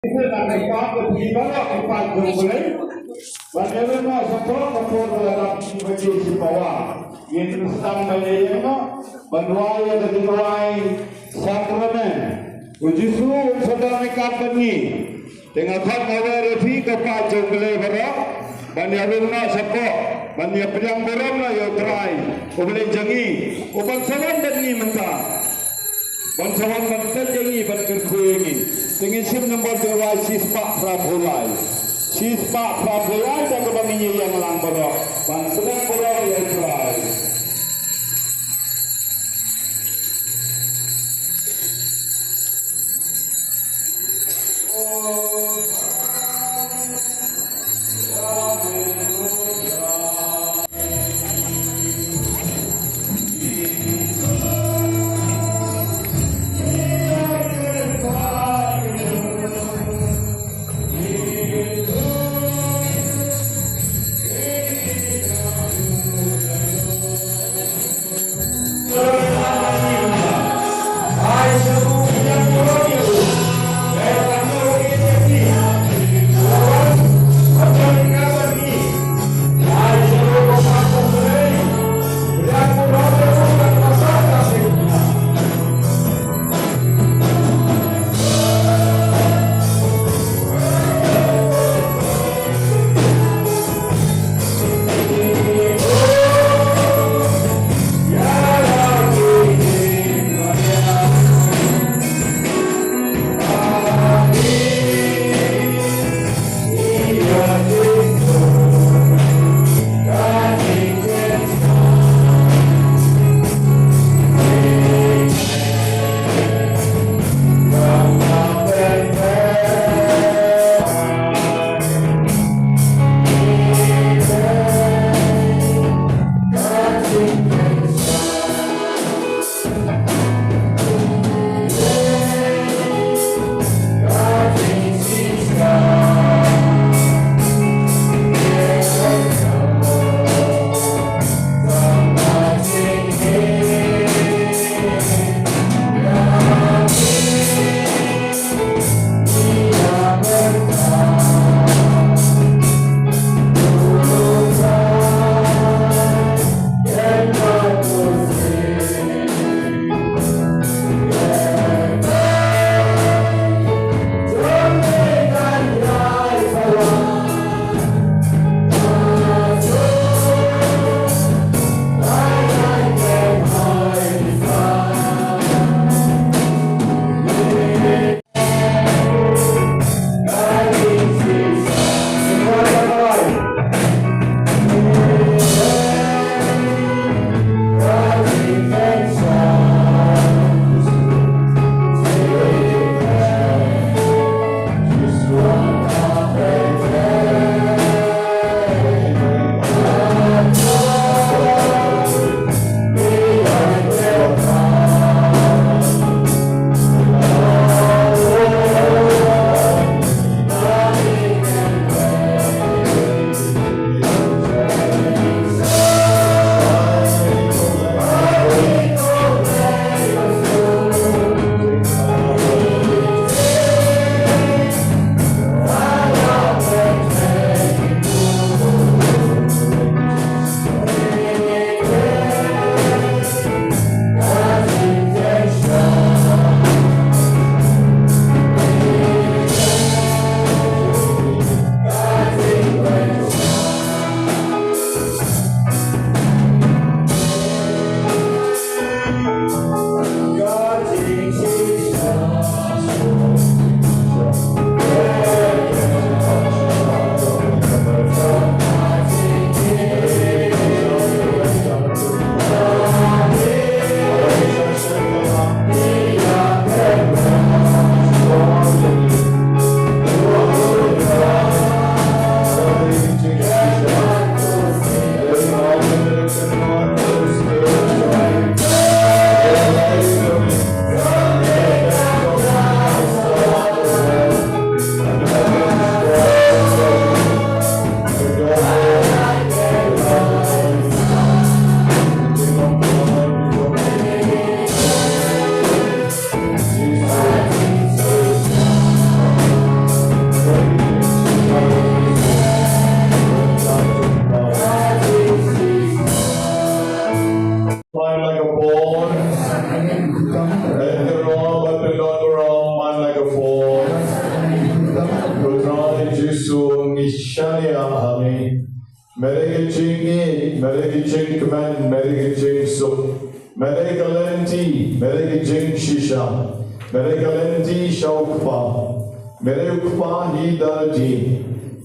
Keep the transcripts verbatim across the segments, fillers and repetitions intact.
Ite na ka ïa ka phi baroh ki paid jong U Blei. Ban ïarung noh shapoh ka por ba la dap shi baje shi pawa. Ngin sdang ban ïa ïeng noh ban duwai ïa ka jingduwai sakramen. U Jisu un sa don ryngkat bad ngi. Te nga khot nga wer ïa phi ki paid jong U Blei baroh ban ïarung noh shapoh ban ïa pdiang burom noh ïa U Trai U Blei jong ngi, uban sa wan bad ngi mynta. Ban sa wan ban peit ïa ngi, ban kyrkhu ïa ngi. Te ngin shim nombor jingduwai shispah phra phew lai. Shispah phra phew lai, da kaba ngin ïeng lang baroh ban pynlong baroh ïa U Trai. shaniah ha me. Me dei ka jingïeit, me dei ka jingkmen, me dei ka jingsuk, me dei ka lynti, me dei ka jingshisha, me dei ka lynti sha u Kpa, me dei u Kpa hi da lade,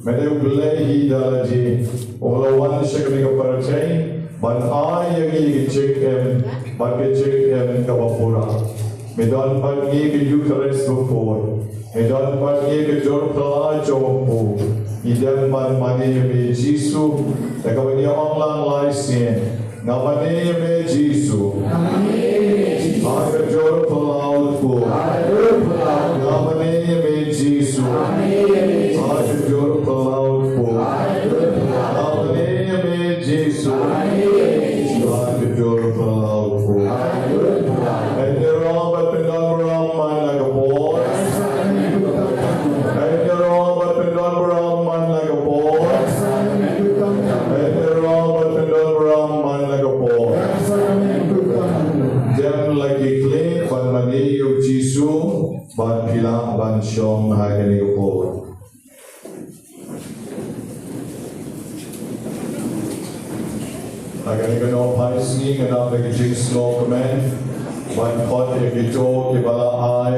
me dei u Blei hi da lade, uba la wan sha kane ka pyrthei ban ai ïa ngi ka jingim bad ka jingim kaba pura. Me don bad ngi ka Eukharist bapur. Me don bad ngi ka jor phyllaw jong u. Ngi dem bad mane ïa me Jisu. Da kaba ngi ong lang lai sien. Nga mane ïa me Jisu. Ha ka jor phyllaw jong u. Nga mane ïa me Jisu. Ha ka jor phyllaw jong u. Nga mane ïa me Jisu. Ha ka jor phyllaw jong u. Hynrei ba pyndonkam man la ka por. Hynrei ba pyndonkam man la ka por. Hynrei ba pyndonkam man la ka por. Dem la ki khlieh ban mane ïa u Jisu bad phi lah ban shong ha kane ka por. Ha kane ka nongphai sngi ngan ap da ka jingsngewkmen ban khot ïa kito kiba la ai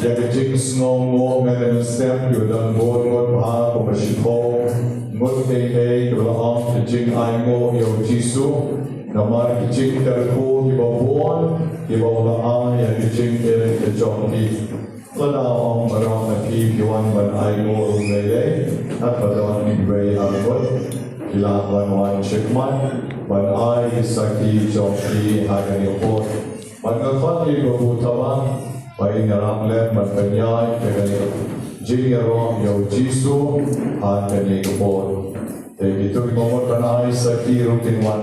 ïa ka jingsngewnguh mynstep, kiba don bun bun bha kumba shiphew ngut ei ei, kiba la ong ka jingainguh ïa u Jisu. Namar ka jingkyrkhu kiba bun kiba u la ai ïa ka jingïeit ka jong ki. Lada ong baroh na phi phi wan ban ainguh ruh lei lei, kat ba don iwei ar ngut, phi lah ban wan shakhmat ban ai ki sakhi jong phi ha kane ka por. Bad nga khot ïa i Babu Thabang ba in ïarap lem ban pynïaid ïa kane ka jingïaroh ïa u Jisu ha kane ka por. Te kito kiba mut ban ai sakhi ruh kin wan.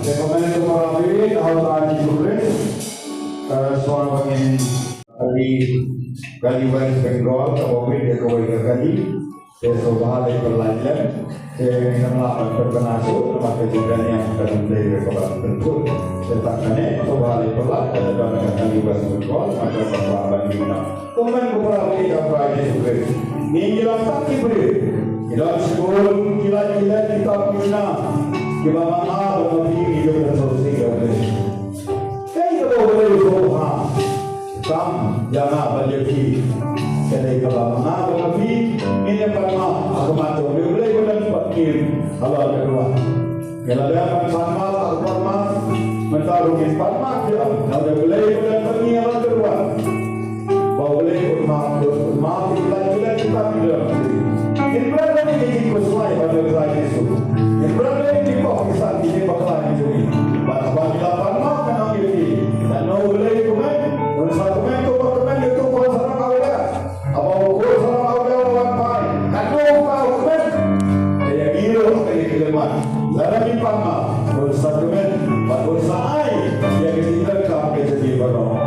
Te kmen ko para phi, ha u tnat Jisu Khrist, eh, shuwa ba ngin kali, kali West Bengal, kaba mih ïa kawei ka kali, te sngewbha leit pyllait lem, te ngin ym lah ban pynbna shuh, namar ka jingkaniang ka dang dei kaba pynkut. Te tang kane, sngewbha leit pyllait, te don ka kali West Bengal, namar ka sngewbha ban ïa. Kumne ko para phi ha u trai Jisu Khrist. Ngi ngi long tang ki briew. Ngi long shibun ki lait ki lait kitab ki yuna. Kiba ma nga bad ma phi ngi ïoh ban sngewsih ïa U Blei. Kaei kaba U Blei u sngewbha. Kam ïa nga bad ïa phi. Ka dei kaba ma nga bad ma phi ngin ïa pan map ha khmat jong U Blei ba don bad ngi halor ka duwan. Ngi la dep ban pan map ha u Kynrad, mynta ruh ngin pan map ïa u, namar U Blei u don bad ngi ha ka duwan. Ba U Blei un map, un map ïa ki lait ki lait kiba ngi don. Ngin bret ïa ki jingkhuslai bad U Trai Jisu. Ngin bret ïa ki pop ki san ki jingbakla ki jong ngi. Bad haba ngi la pan map ïa ki, katno U Blei u kmen, un sa kmen kumba kmen ïa uto u khun sarong Audrey. Haba u khun sarong Audrey u wan phai, katno u kmen. Te ïa ngi ruh ha kane ka khyllipmat, lada ngi pan map, un sa kmen bad un sa ai ïa ka jingdonkam ka jong ngi baroh.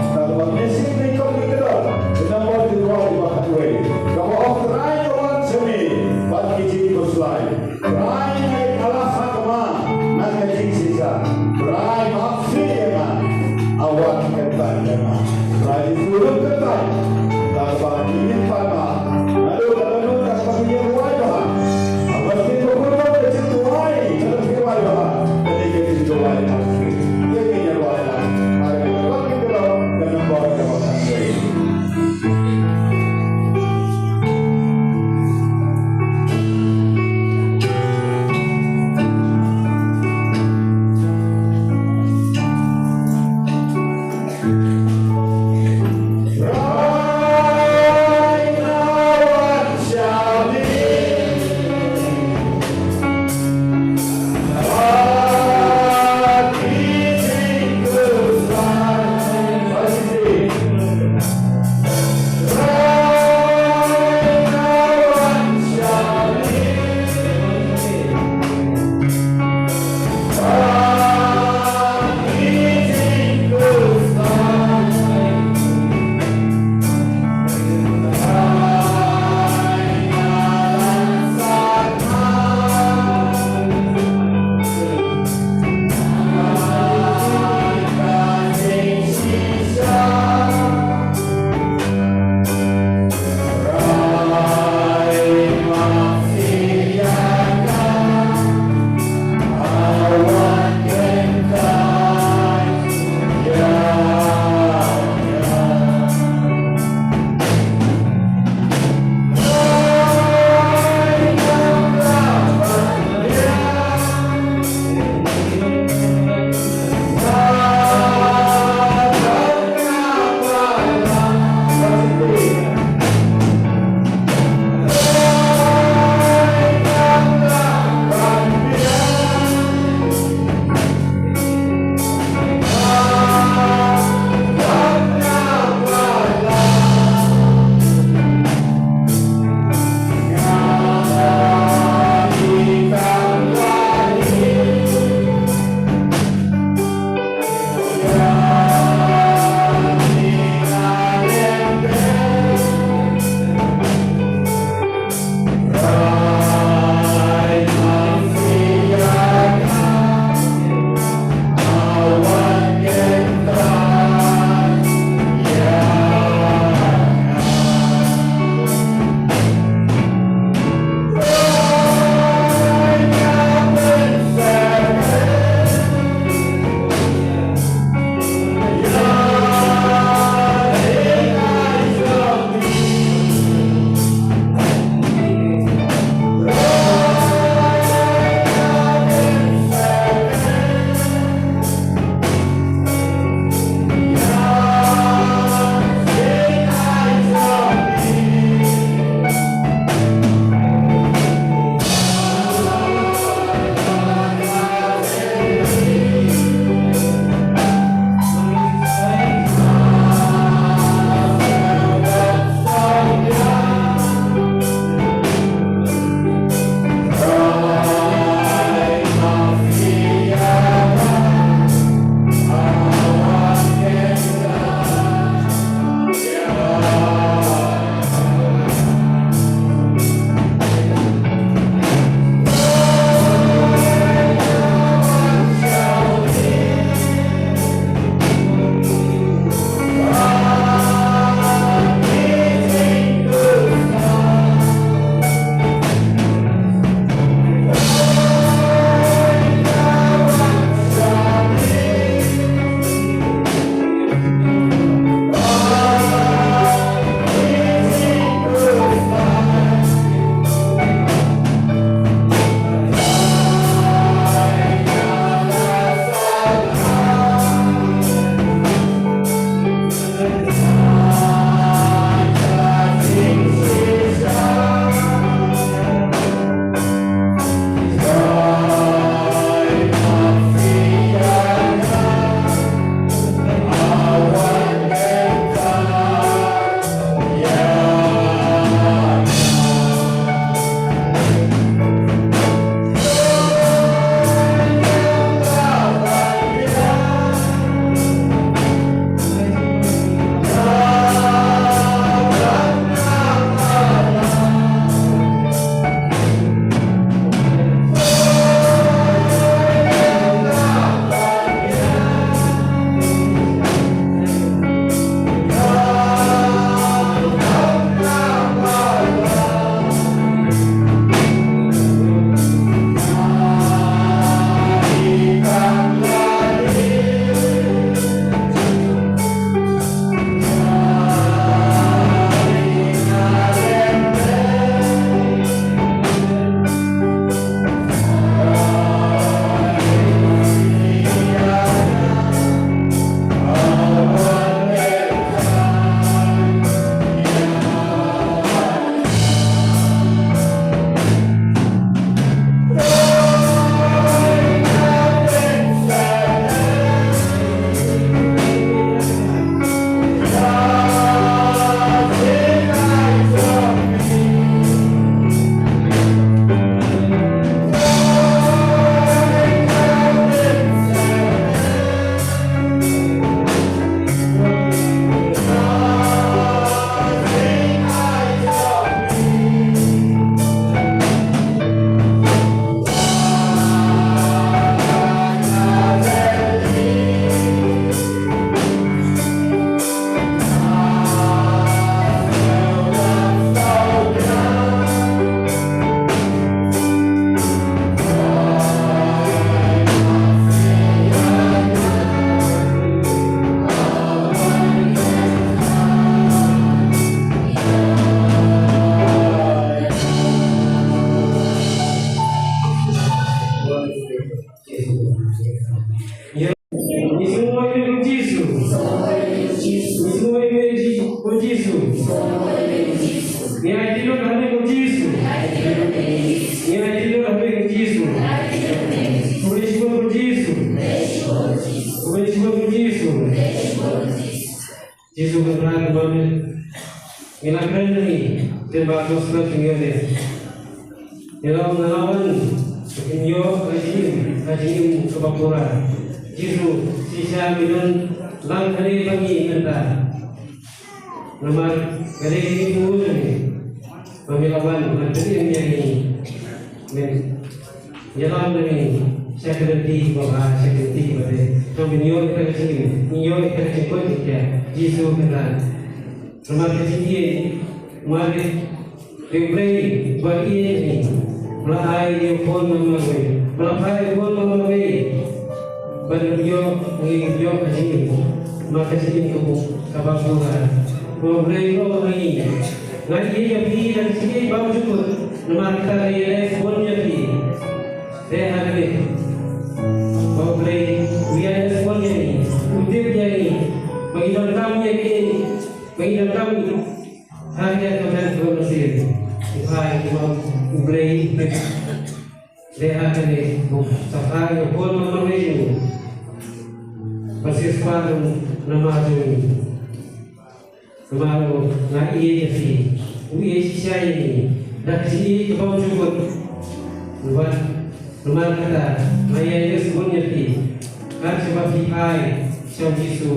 Jisu Kynrad, kumba ngi la kren ïa kane ka gospel jong ngi. Ngi la ong, nga la wan ban ïoh ka jingim, ka jingim kaba pura. Jisu, shisha me don lang kane ba ngi mynta. Namar kane ka jingim ba ngi la wan ban pynim ïa ngi. Amen. Ïalam da ngi sha ka lynti kaba bha, sha ka lynti kaba dei. Tang ban ïoh ïa ka jingim, ïoh ïa ka jingkoit jingkhiah. Jisu Kynrad. Namar ka jingim, namar ka jingim, U Blei ba ïeit ïa ngi, ba la ai ïa u Khun ba marwei, ba la phai ïa u Khun ba marwei. Ban ïoh, ngin ïoh ka jingim, namar ka jingim kaba, kaba pura. Ba U Blei u ong ha ngi, nga ïeit ïa phi da ka jingïeit ba mut jukut, namar kata nga ïaleh bun ïa phi. Te ha kane, ba U Blei u ïaleh bun ïa ngi, u tip ïa ngi, ba ngi donkam ïa ki, ba ngi donkam ha kane ka bynta ka mynsiem. U phai, u ong, U Blei u tip. Te ha kane, u sa phai ïa u Khun ba marwei jong u, ba siewspah namar jong ngi. Namar u ong, nga ïeit ïa phi. U ïeit shisha ïa ngi. Da ka jingïeit kaba mut jukut. Namar, namar kata, nga ïeit bun ïa phi. Kat shaba phi phai sha u Jisu,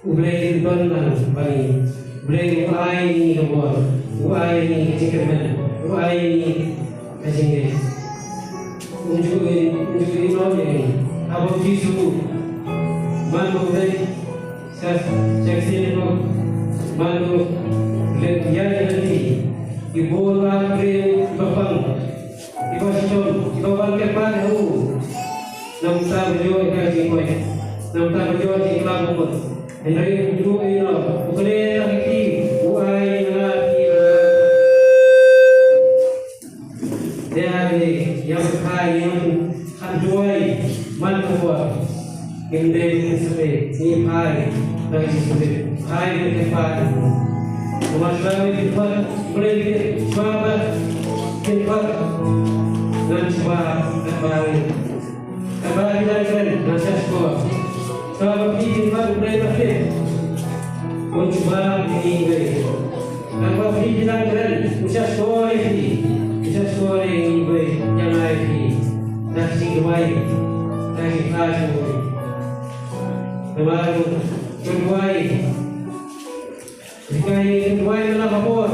U Blei u don lang bad ngi. U Blei u ai ïa ngi ka bor. U ai ïa ngi ka jingkyrmen. U ai ïa ngi ka jingngeit. Um ju, um ju ïehnoh ïa ngi. Haba u Jisu u man u Blei Sha, sha ka sien ko, man u Blei u ïaid lynti. Ki bun ba briew kiba pang, kiba shitom, kiba wan kyrpad ha u. Namar ba ïoh ïa ka jingkoit, namar ba ïoh ïa ka jingkhlaiñ ba mut. Hynrei u ju ïehnoh, u klet ha ki kti, u ai ïa ki. Te ha kane, ïa ka, ïa ka, ka duwai man ka bor. Ngim dei ban sngewthuh, ngi phai, tang Jisu Khrist, phai ban kyrpad. Namar shuwa ban kyrpad, Blei shuwa ban kyrpad, ngan shuwa ban kyrpad. Katba phi dang kren, ngan shahshkor. Katba phi kyrpad U Blei ba tip, un jubab ïa ngi. Katba phi dang kren, un shahshkor ïa phi. Un shahshkor ïa ngi, ïa ngi, ïa phi. Da ka jingduwai, da ka jingkhlaiñ. Namar ka duwai, Ka duwai, ka duwai na la ka por.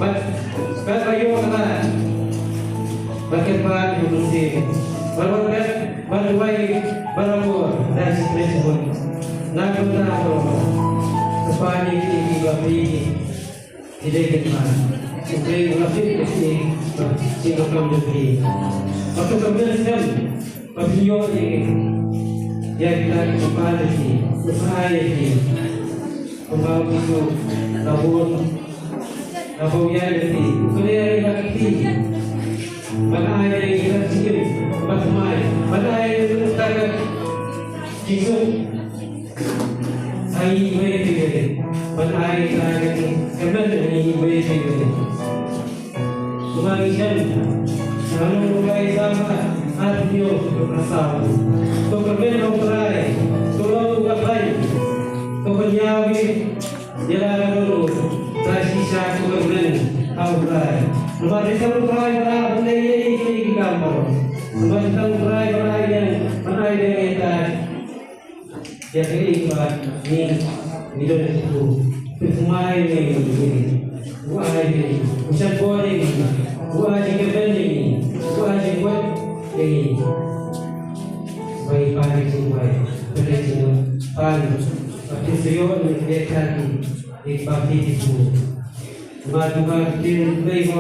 Bad, bad ba ïoh ka lad. Bad kyrpad ïa u Mynsiem. Bad, bad, bad, bad duwai, bad la por. Da shi pyrshah bun. Na ka bynta ka por. Kyrpad ïa ki, ki ba phi ki. Ki dei ki kyrpad. Ki dei ki ba phi ki. Ki ba phi ki. Bad to ka mynsiem. Ba phi ïoh ïa ki, ïa kita ki kyrpad ïa ki, u phai ïa ki. Kumba u Jisu, la bun, la bun ïa ki, u klet ïa ki. Ban ai ïa ki ka jingim, ban thymmai, ban ai ïa ki ka jingsuk. Ai iwei pa iwei, ban ai ïa ki, kyrmen ïa iwei pa iwei. Kumba ngi shem, sha Nong Rai Sabha, ar hynñiew ka saw. To kyrmen ha U Trai, to long u kyrmen, to kynñiaw ïa la ka dohnud, da shisha to kyrmen ha U Trai. Namar dei tang U Trai ba lah ban leh ïa ki kam baroh. Namar dei tang U Trai ba lah ïa, ba lah ïa ïa ta. Ïa kaei kaba ngi, ngi don ha u, u thymmai ïa ngi, u ai ïa ngi, u shah bor ïa ngi, u ai jingkyrmen ïa ngi, u ai jingkoit ïa ngi. Ba ngi pan ïa ki jingduwai, ba ngi pan, ba ki shu ïoh ïa ka jingkyrmen ïa ki ba ki, ki tu. Ba tu ba ki, ki, ki,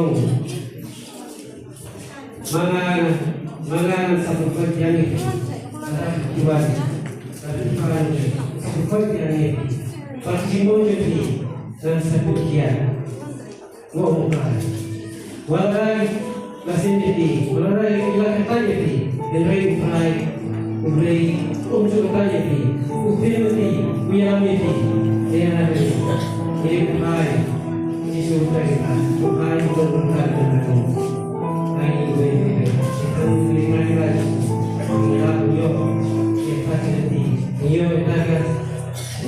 Ma nga, ma nga ngan sa pynkoit ïa ngi. Sa pynkoit ïa ngi. Sa pynkoit ïa ngi. Bad ki jingmut jong phi ngan sa pynkoit. Mo mo ka. Wat la rai la sien ïa phi, wat la rai la kyntait ïa phi. Hynrei U Trai, U Blei um ju kyntait ïa phi. U pynmih ïa phi, u ïalam ïa phi. Ïa phi. Ïa phi. Jisu Khrist, U Trai, U Trai, U Trai. Ai, wei, wei, wei. Kita ni, ni, ni, ni. Kita ni, yo. Kita ni, yo, kita ni.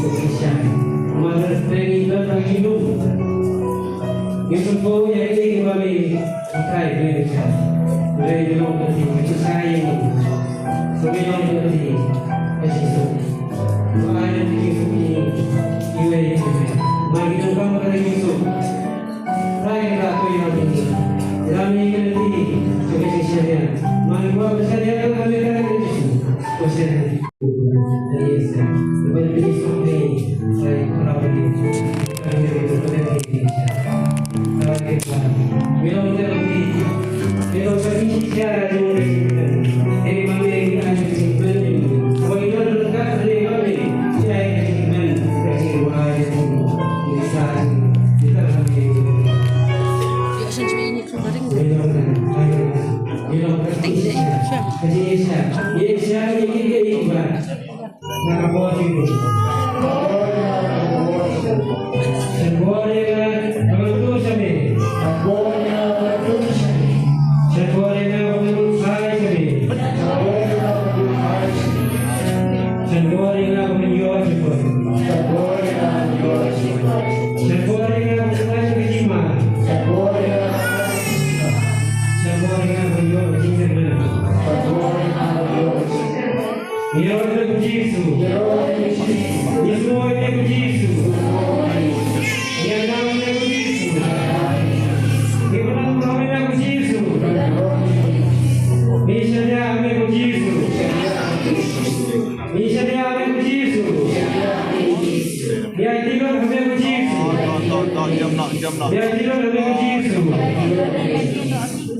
Ka jingshai. Mother, thank you, Lord, for you. Ngi sngewthuh ïa kine kiba me trai, me trai. Hynrei ngi long ka jingshai, ka jingshai ïa ngi. Ngi long ka jingshai, ka jingsuk. Ba ai ka jingsuk ïa ngi. Iwei ïa iwei. Ma ngi donkam ka jingsuk. Trai ka to ïa ngi. Ïa ngi ka jingshai. Ka jingshai ïa. Ma ngi kwah ka jingshai ïa ka me ka jingshai. Ka jingshai. Ngi ïaroh ïa u Jisu. Ngi sngewbha ïa u Jisu. Ngi ïalam ïa u Jisu. Ngi pynlong ïa u Jisu. Ngi shaniah ïa u Jisu. Ngi shaniah ïa u Jisu. Ngi aiti lut ïa u Jisu. Ngi aiti lut ïa u Jisu.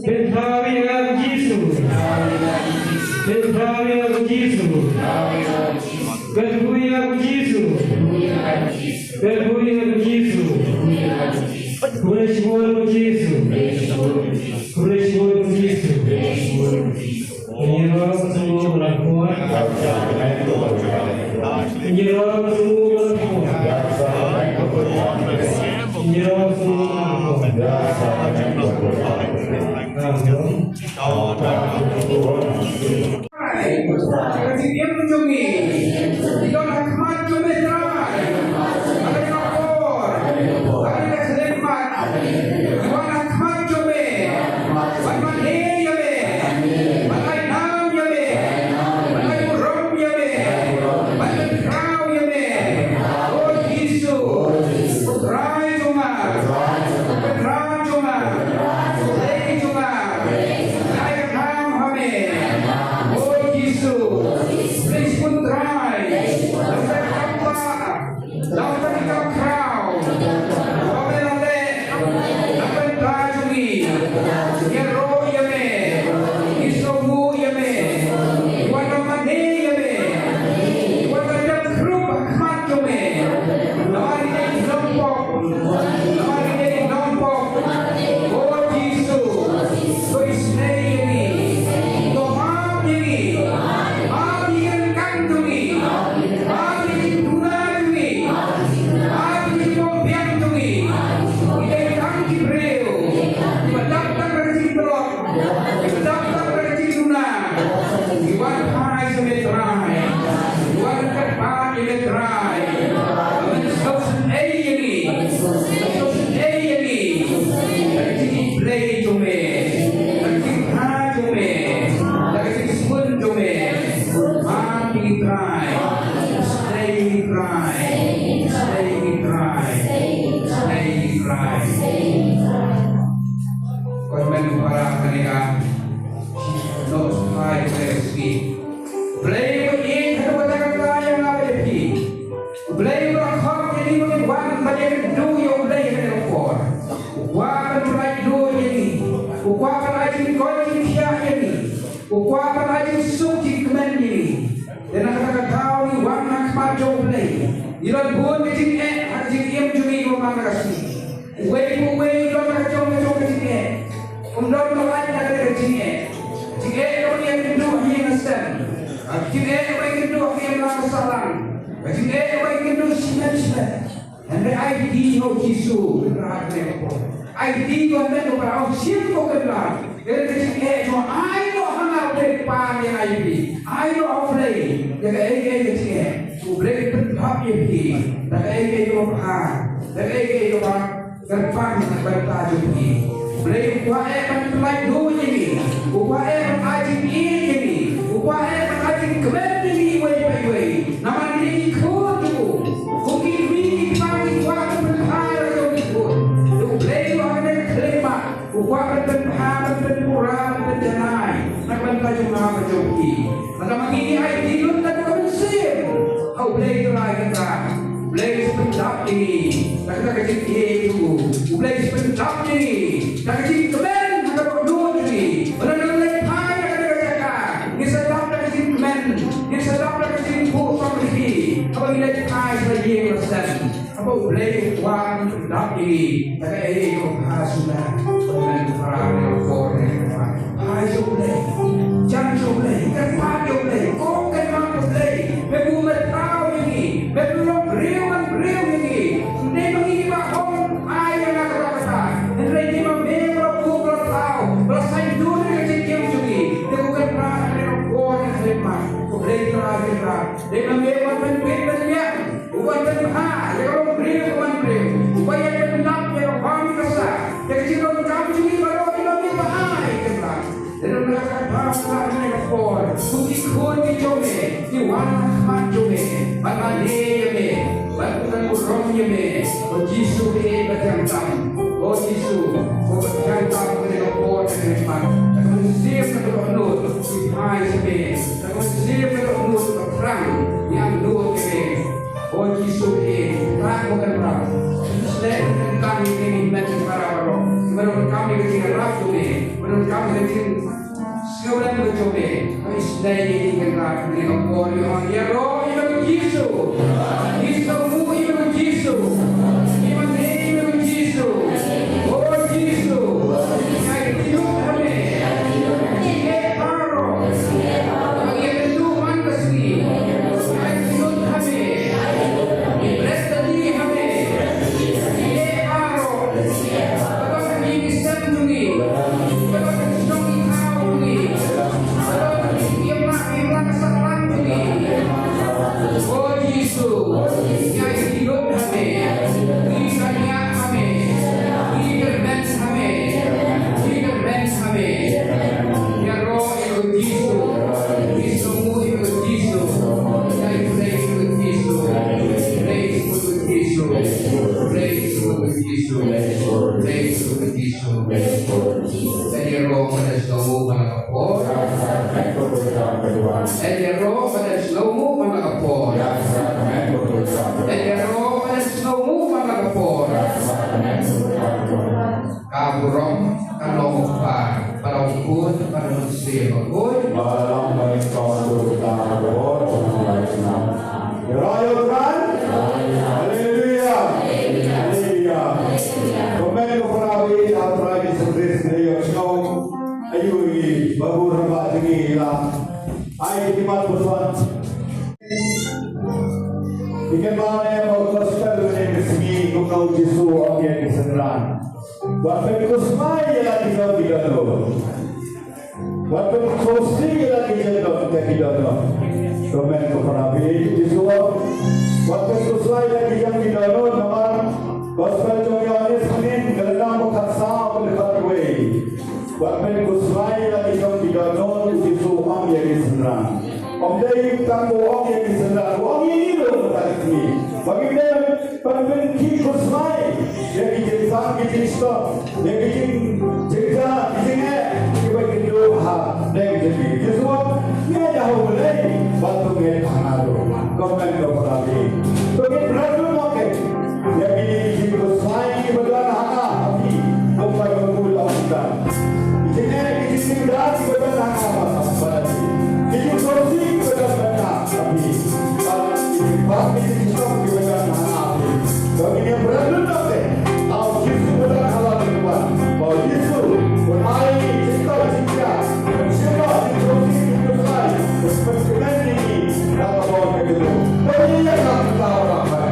Pynpaw ïa u Jisu. Pynpaw ïa u Jisu. Pynpaw ïa u Jisu. Pynpaw ïa u Jisu. Khublei shibun u Jisu. Khublei shibun u Jisu. Ngi ïaroh sngewbha ïa u Jisu. Ngi ïaroh sngewbha ïa u Jisu. Ngi ïaroh sngewbha ïa u Jisu. Ka jingim jong ngi ki don ha khmat jong me Trai. Ha kane ka por, ha kane ka khyllipmat, ngi wan ha khmat jong me ban wanheh ïa me, ban ai nam ïa me, ban ai burom ïa me, ban pynkhraw ïa me. Trai, Trai, Trai. Ko hynmen ko para, kane ka nongsynshar kane ka sngi. Blei ba ïeit ha kata kata ïa nga bad ïa phi. Blei ba khot ïa ngi ban wan ban ïakynduh ïa U Blei ha kane ka por. U kwah ban pyllait duh ïa ngi. U kwah ban ai jingkoit jingkhiah ïa ngi. U kwah ban ai jingsuk jingkmen ïa ngi. Te na kata ka daw ngi wan ha khmat jong U Blei. Ngi don bun ka jingeh ha ka jingim jong ngi ïa ka man ka sngi. Uwei pa uwei u don ka jong ka jong ka jingeh. Um don ba lait na ka jingeh. Jingeh kaba ïakynduh ha ïing ha sem. Jingeh kaba ïakynduh ha ïing ha sahlang. Jingeh kaba ïakynduh shimet shimet. Hynrei aiti ha U Jisu, Kynrad ne ko. Aiti ko, hynmen ko para, ong shim ko Kynrad. Hynrei ka jingeh jong nga ai noh ha nga, Blei Kpa, ïa nga ïa phi. Ai noh ha U Blei ïa kaei kaei ka jingeh. U Blei u pynthap ïa phi da kaei kaei kaba bha, da kaei kaei kaba kyrpang na ka bynta jong phi. U Blei u kwah eh ban pyllait duh ïa ngi. U kwah eh ban ai jingïeit ïa ngi. U kwah eh ban ai jingkmen ïa ngi iwei pa iwei. Namar ngi dei ki khun jong u. Kum ki kmie ki kpa ngi kwah ban pynbha ïa la jong ki khun. Te U Blei u ha kane ka khyllipmat u kwah ban pynbha, ban pynpura, ban pynjanai na ka bynta jong nga bad jong phi. Lada ma ngi ngi aiti lut na ka mynsiem ha U Blei Trai Kynrad, U Blei u sa pyndap ïa ngi da kata ka jingïeit jong u. U Blei u sa pyndap ïa ngi da ka jingkmen ha ka dohnud jong ngi. Lada ngi leit phai na kata ka jaka, ngin sa dap da ka jingkmen, ngin sa dap da ka jingkhuid jong ngi haba ngi leit phai sha la ïing la sem. Haba U Blei u kwah ban pyndap ïa ngi da kaei kaei kaba bha shisha. Hynmen ko para, ha kane ka por, ha kane ka por, phai sha U Blei. Jan sha U Blei, kyrpad ïa U Blei, kyrpad ïa U Blei. Me bun me thaw ïa ngi, me bun long briew man briew ïa ngi. Ym dei ma ngi kiba ong ai ïa nga kata kata. Hynrei dei ma me ba la buh, ba la thaw, ba la saiñdur ïa ka jingim jong ngi. Te ko Kynrad, ha kane ka por, ha kane ka por, ko Blei Trai Kynrad, dei ma me ban pynbeit pynbiang. U ban pynbha ïa ka longbriew ka manbriew. U ban ïa pynlap ïa ka bam ka sah. Ïa ka jingdonkam jong ngi baroh ïa ka me ba ai, Kynrad. Te nang na ka bynta kane ka por, kum ki khun ki jong me, ngi wan ha khmat jong me ban mane ïa me, ban pynburom ïa me. O Jisu ba ïeit ba thiang tam. O Jisu, ko ba thiang tam, kane ka por, kane ka khmat, ka mynsiem ka dohnud ngi phai sha me. Ka mynsiem ka dohnud ka thrang, ngi angnud ïa me. O Jisu, eh, ta ko Kynrad. Shlei ka tang ïa ngi, ngi met ki para baroh. Ba donkam ïa ka jingïarap jong me, ba donkam ïa ka jingsngewlem jong me. Ba shlei ïa ngi, Kynrad, ngi ong ko, ngi ong ïaroh ïa me ko Jisu. Ngi sngewbha ïa me ko Jisu. Ngi mane ïa me ko Jisu. O Jisu, ngi ai jingïeit ha me. Ngi ïeit baroh. Ngi ïeit man ka sngi. Ngi ai jingïeit ha me. Ngi bret ha me. Ngi ïeit baroh. Ba don ha ki sem jong ngi. Ba don ha ki jong ki thaw jong ngi. Ba don ha ki ïing la, ïing la ka saklang jong ngi. O Jisu, ngi ai jingïeit ha me. Ngi kyrmen ha me. Ngi kyrmen ha me. Ngi kyrmen ha me. Ïaroh ïa ko Jisu. Ngi sngewbha ïa ko Jisu. Ngi ai praise ïa ko Jisu. Praise ïa ko Jisu. Praise ïa ko Jisu. Praise ïa ko Jisu. Ïaroh ban da sngewbha man la ka por. Ïaroh ban da sngewbha man la ka por. Ïaroh ban da sngewbha man la ka por. Ka burom ka long Kpa, bad Khun, bad Mynsiem Bakhuid. Ba long ba ïa ka burom ka burom ka long. Ïaroh ïa u Trai. Haleluia. Haleluia. Khublei ko para, ba ïa u Trai Jisu Khrist, ïa u Trai. Ayu i ba burom ba jong ngi la. Ai ki mat burom. Ïa kane ka gospel mynne ka sngi, kumno u Jisu u ong ïa ki synran. Wat pynkhawsmai ïa la ki jong ki dohnud. Wat pynkhawsmai ïa la ki jong ki dohnud. Kumno ko para, ba ïa u Jisu u ong. Wat pynkhawsmai ïa la ki jong ki dohnud, namar gospel jong u Ïoannis mynne ka lynnong ba khatsaw, ka dkhot kawei. Wat pynkhawsmai ïa la ki jong ki dohnud, u Jisu u ong ïa ki synran. Ym dei tang u ong ïa ki synran, u ong ïa ngi ruh. Ba ngin ym pynkhih khuslai ïa ki jingsang ki jingshitom, ïa ki jing, jingjia ki jingeh kiba kin duh ha pdeng jong ngi. Ki sngewbha ngeit ha U Blei bad to ngeit ha nga ruh. Kmen ko para bangeit. To ngin bret lut noh kein ïa kine ki jingkhuslai kiba don ha nga ha phi, kumba ka mut la ong. Ki jingeh ki jingdon kiba don ha nga ha phi, ki jingsngewsih kiba don ha nga ha phi, bad ki jingpang ki jingshitom kiba don ha nga ha phi. To ngin ïa bret lut noh kein ha U Jisu uba don ha la ka jingwan, ba U Jisu un ai jingkoit jingkhiah, un shim noh ki jingsngewsih ki jingkhuslai, un pynkmen ïa ngi da ka bor ka jong u. To ngin ïa kynmaw ïa kata.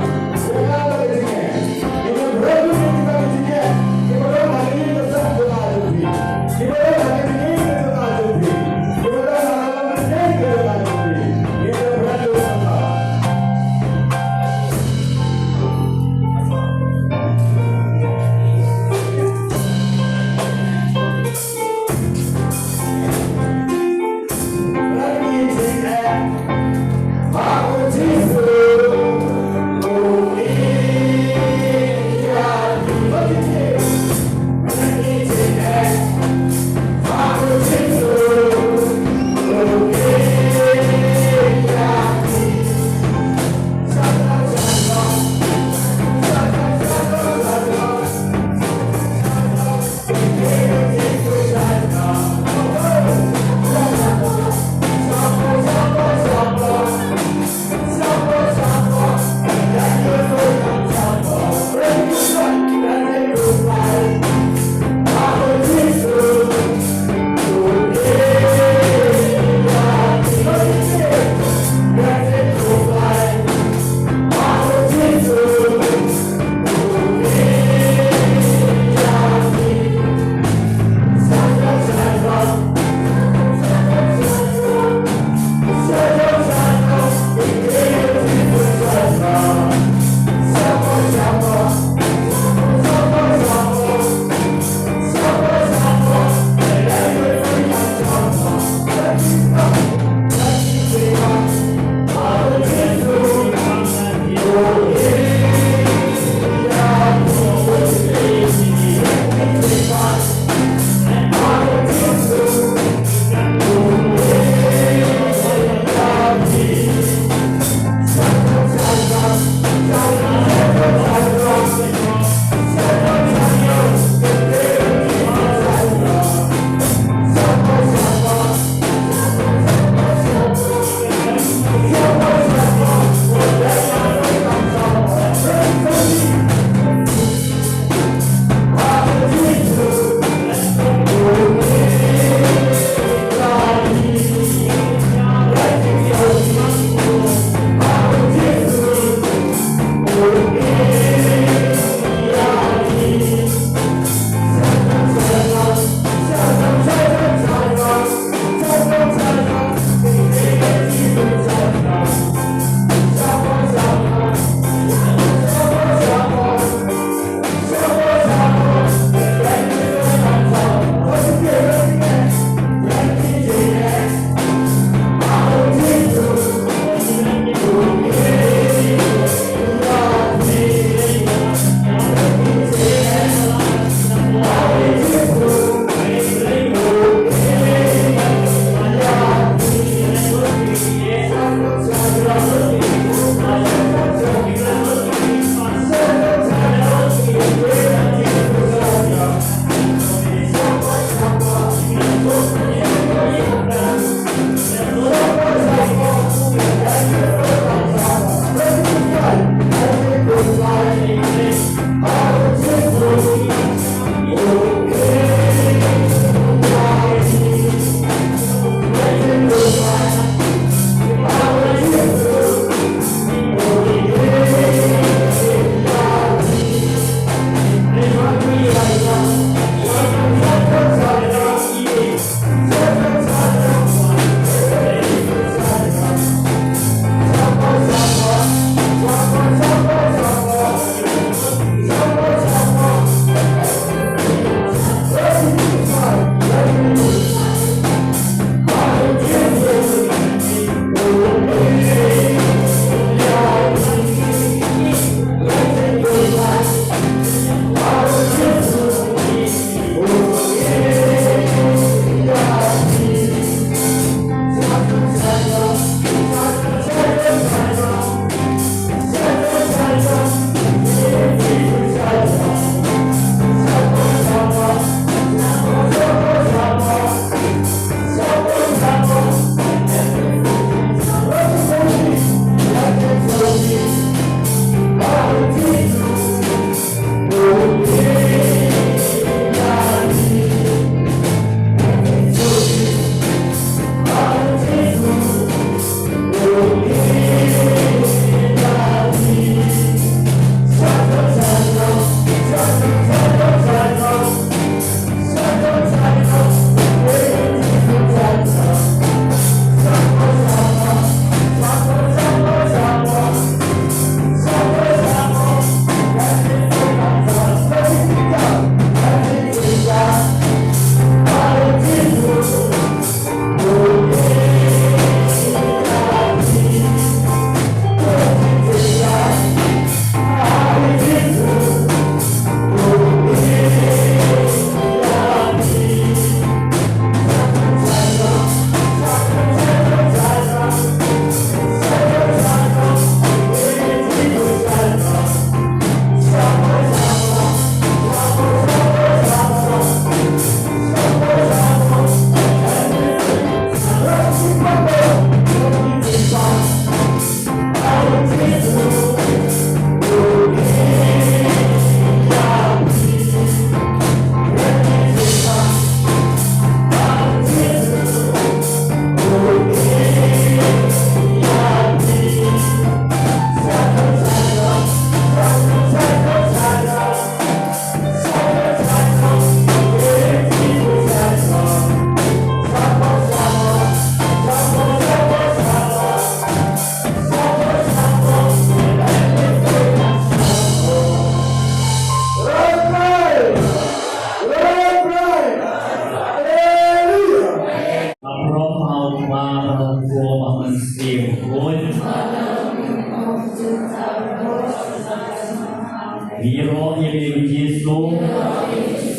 Ngi ïaroh ïa me ko Jisu.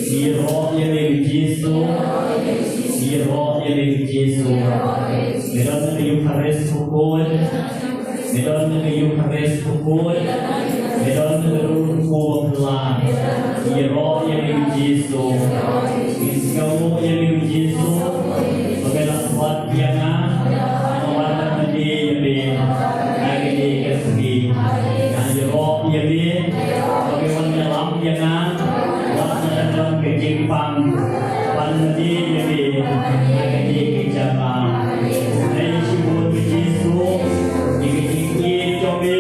Ngi ïaroh ïa me ko Jisu. Ngi ïaroh ïa me ko Jisu. Me don ha ka Eucharist bakhuid. Me don ha ka Eucharist bakhuid. Me don ha ka dur bakhuid. Ngi ïaroh ïa me ko Jisu. Ngi sngewnguh ïa me ko Jisu. Ba me la khot ïa nga, nga wan ban mane ïa me ha kane ka sngi. Nga ïaroh ïa me ba me wan ïalam ïa nga, wat la ka don ka jingpang, ban mane ïa me ha kane ka jaka. Khublei shibun ko Jisu ïa ka jingïeit jong me,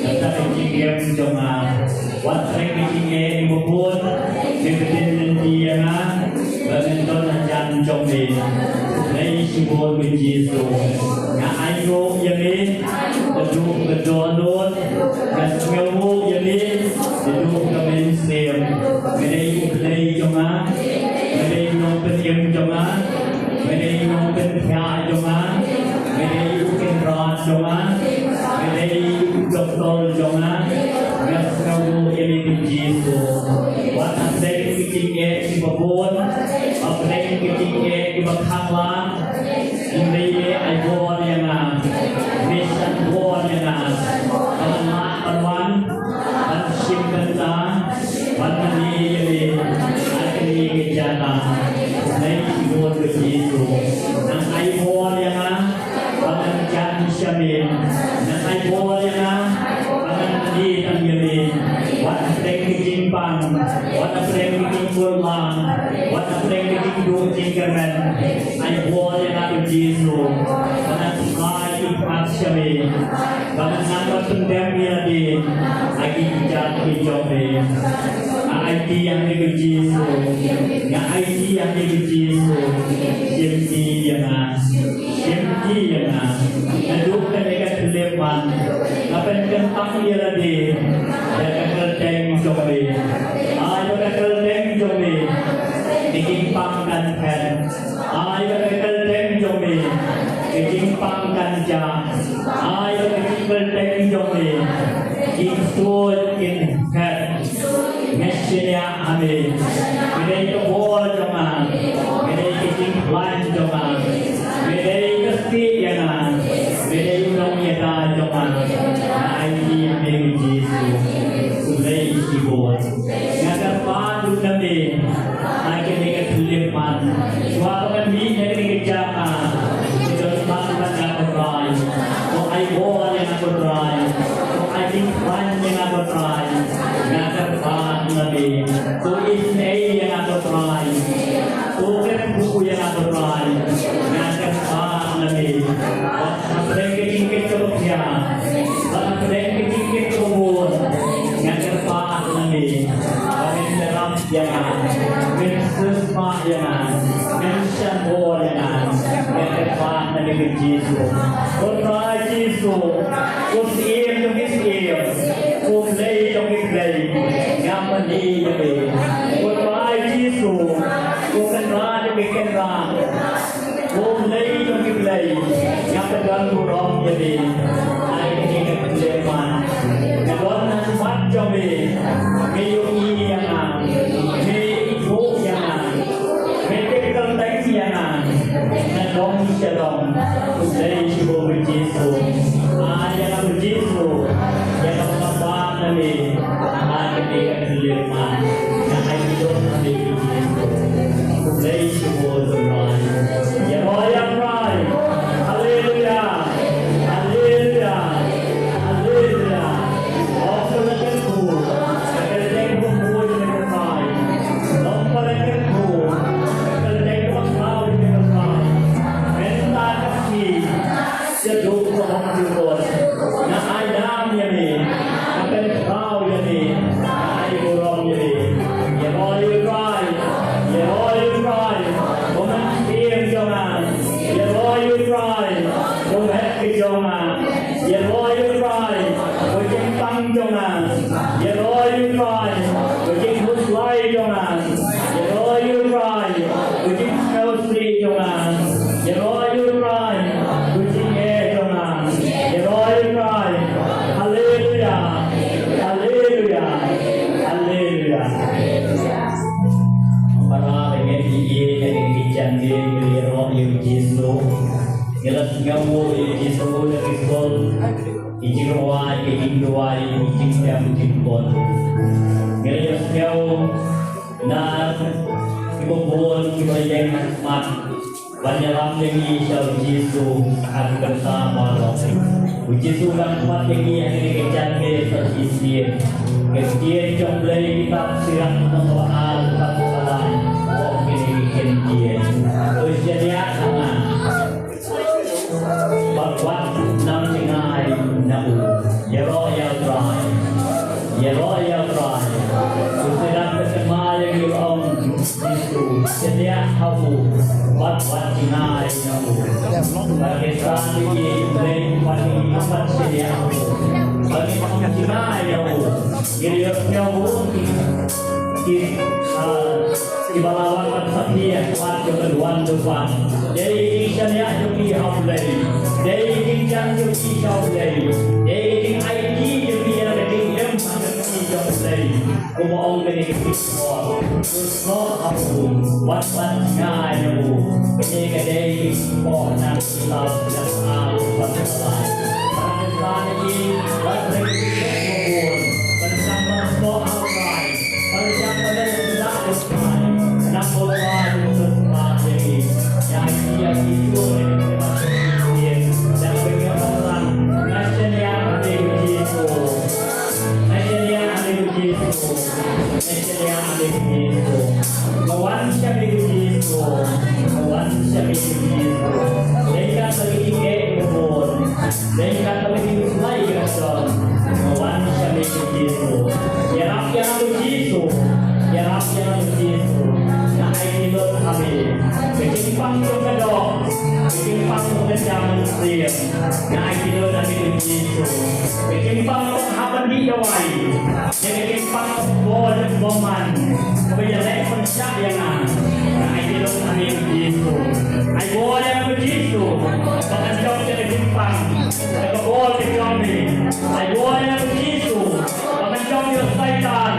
kata ka jingim jong nga. Wat pdeng ka jingeh kiba bun, me pynlong lynti ïa nga ba ngan don hajan jong me. Khublei shibun ko Jisu. Nga ainguh ïa me, naduh ka dohnud, nga sngewnguh ïa me naduh ka mynsiem. Me dei U Blei jong nga, me dei U Nongpynim jong nga. Me dei U Nongpynkhiah jong nga, me dei U Kynrad jong nga, me dei U Doktor jong nga. Nga sngewnguh ïa me ko Jisu. Wat hapdeng ki jingeh kiba bun, hapdeng ki jingeh kiba khang lang, U Blei me ai bor ïa nga, me shah bor ïa nga. Ka ban lah ban wan ban shim bynta, ban mane ïa me ha kane ka jaka. Khublei shibun ko Jisu. Nang ai bor ïa nga ba ngan jan sha me. Nang ai bor ïa nga ba ngan mane tang ïa me. Wat hapdeng ka jingpang, wat hapdeng ka jingkut lang, wat hapdeng ka jingduh jingkyrmen. Ai bor ïa nga ko Jisu ba ngan phai phai sha me. Ba ngan nang ban pyndem ïa lade ha ki kjat ki jong me. Nga aiti ïa me ko Jisu. Nga aiti ïa me ko Jisu. Shim ti ïa nga. Shim ti ïa nga. Naduh kane ka khyllipmat, nga pynkyntang ïa lade da ka kyrteng jong me. Ai ba ka kyrteng jong me ka jingpang kan phet. Ai ba ka kyrteng jong me ka jingpang kan jah. Ai ba ka kyrteng jong me ka jingsuid kan phet. Nga shaniah ha me. Me dei ka bor jong nga. Me dei ka jingkhlaiñ jong nga. Me dei ka stieh ïa nga. Me dei u nongïada jong nga. Nga aiti ïa me ko Jisu. Khublei shibun. Nga kyrpad ruh na me ha kane ka khyllipmat. Shuwa ba ngan mih na kane ka jaka, to don bad nga ko Trai. To ai bor ïa nga ko Trai. To ai jingkhlaiñ ïa nga ko Trai. Nga kyrpad na me. To isynei ïa nga ko Trai. To kyrkhu ïa nga ko Trai. Nga kyrpad na me. Wat hapdeng ka jingkit kaba khia, wat hapdeng ka jingkit kaba bun, nga kyrpad na me ba men ïarap ïa nga, men sngewsih ïa nga, men shah bor ïa nga. Nga kyrpad na me ko Jisu. Ko Trai Jisu, ko Syiem jong ki syiem, ko Blei jong ki blei, nga mane ïa me. Ko Trai Jisu, ko Kynrad jong ki kynrad, ko Blei jong ki blei, nga pyndonkam burom ïa me. Ai kane ka khyllipmat, nga don ha khmat jong me. Me ïohi ïa nga, me ithuh ïa nga, me tip kyrteng ïa nga. Nga dang sha dang. Khublei shibun ko Jisu. Ai ïa nga ko Jisu, ïa nga ba nga pan na me. Ai kane ka khyllipmat, nga ai khublei ïa me ko Jisu. Khublei shibun ko Trai. Ïaroh ïa u Trai. Haleluya. Haleluya. Haleluya. Ong ba la kyrkhu ka kyrteng kaba bun jong me ko Trai. Ong ba la kyrkhu ka kyrteng kaba khraw jong me ko Trai. Mynta ka sngi, shaduh ka hok jingmut, nga ai nam ïa me, nga pynkhraw ïa me, nga ai burom ïa me. Ngi la sngew ïa u Jisu na ki skul, ki jingrwai, ki jingduwai, ki jingtem jingkut. Ngi la ïohsngew na kiba bun kiba ïeng ha khmat ban ïalam ïa ngi sha u Jisu ha ka bynta baroh. U Jisu u dang khmat ïa ngi ha kane ka janmiet sa shisien. Ka ktien jong U Blei, kitab Sirak lynnong kaba ar, dkhot kaba lai, ong kine ki kyntien: To shaniah ha nga bad wat nang jngai na u. Ïaroh ïa U Trai. Ïaroh ïa U Trai. U Trai, kynmaw ïa ngi, ong Jisu, shaniah ha u bad wat jngai na u. Bad ki san ïa ki Blei, bad ki, bad shaniah ha u. Bad ki, jngai na u. Ngi ïohsngew ki, ki, ah, kiba la wan ban satia ha khmat jong ka duwan jong u Kpa. Dei ki jingshaniah jong ngi ha U Blei. Dei ki jingjan jong ngi ha U Blei. Dei ki jingaiti jong ngi ïa ka jingim ha ka kti jong U Blei. Kumba ong kane ka jingkor, to snoh ha u, wat ban jngai na u. Kane ka dei ka jingkor na ka kitab Sirak ar, dkhot kaba lai. Bad ka san ïa ki, bad ka san ïa ki, bad ka san ban snoh ha U Trai. Nga wan sha me ko Jisu, nga wan sha me ko Jisu. Dei katba ki ïeit ka bun, dei katba ki slai ka don, nga wan sha me ko Jisu. Ïarap ïa nga ko Jisu, ïarap ïa nga ko Jisu. Nga aiti lut ha me. Ka jingpang jong ka doh, ka jingpang jong ka jam mynsiem, nga aiti lut ha me ko Jisu. Ka jingpang jong ka hap ban dih dawai, ka jingpang jong ka bor jong ka bymman kaba ïaleh pynshah ïa nga, nga aiti lut ha me ko Jisu. Ai bor ïa nga ko Jisu, ba ngan jop ïa ka jingpang da ka bor ka jong me. Ai bor ïa nga ko Jisu, ba ngan jop ïa u Soitan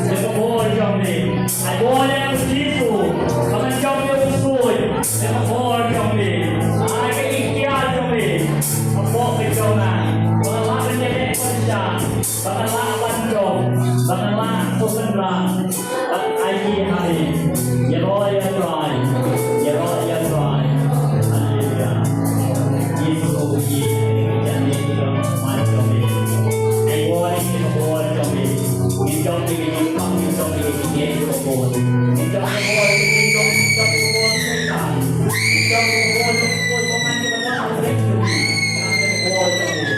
da ka bor jong me. Ai bor ïa nga ko Jisu, ba ngan jop ïa u ksuid da ka bor jong me. Ai ka iktiar jong me hapoh ka jong nga, ba ngan lah ban ïaleh pynshah, ba ngan lah ban jop, ba ngan lah ban wanrah. Bad aiti ha me. Ïaroh ïa U Trai. Ïaroh ïa U Trai. Haleluya. Jisu, u ïeit, ka jingïeit ka long ha khmat jong me. Ai bor ïa ka bor jong me. Ngin jop ïa ka jingpang, ngin jop ïa ka jingïeit ka bor. Ngin jop ïa ka bor, ngin jop, ngin jop ïa ka bor Soitan. Ngin jop ïa ka bor jong ka bor jong me. Ai ka bor jong me. Ai ka bor jong me.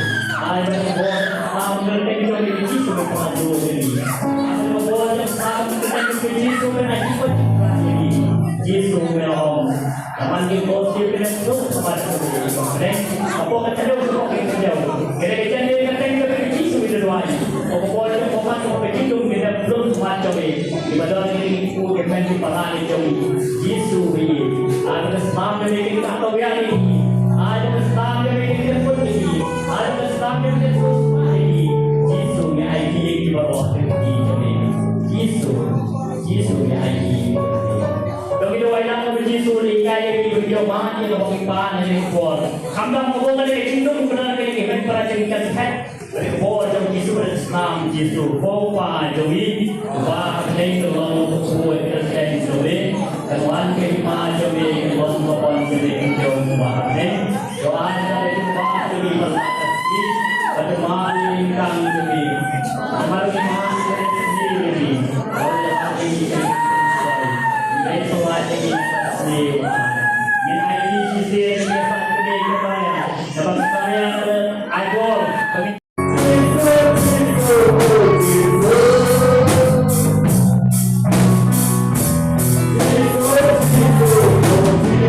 Ai ka bor jong me. Ai ka bor jong me. Jisu, nga ong. Ka man ki bor ki pynlong sumar ka bor. Hapoh ka tadew, hapoh ka tadew. Ka dei ka jingïeit ka teng ka Jisu ka duwai. Ka bor ka bor ka jingïeit ka pynlong sumar ka bor. Ki ba don ki ku ki men ki para ni jong Jisu ba ïeit. Ai ka snam ka dei ki kata wi ni. Ai ka snam ka dei ki put ni. Ai ka snam ka dei ki put ni. Jisu ngi aiti ïa ki baroh ki jong ngi. Jisu. Jisu ngi aiti. To ngi duwai na ka Jisu leh ïa ngi ba ngin ïoh ban ïa ka bor ki pan ïa ka bor. Khamtam ka bor ka dei ka jingdum ka dei ka dei ka para jingkynthei. Ka bor jong Jisu, ka snam Jisu. Ko Pa jong ngi uba ha bneng, ka long ka buit ka kyrteng jong me. Kan wan ka hima jong me, kan long ka mon jong me, kan jong uba ha bneng. To ai ka jingpang jong me ba la ka sngi, bad to ai ka jingpang jong me. Namar ka jingpang jong me ka sngi jong me. Ïa ka jingpang jong me. Ngin ai ka jingpang jong me. Ngin ai ka jingpang jong me. Ngin ai ka jingpang jong me. Ngin ai ka jingpang jong me.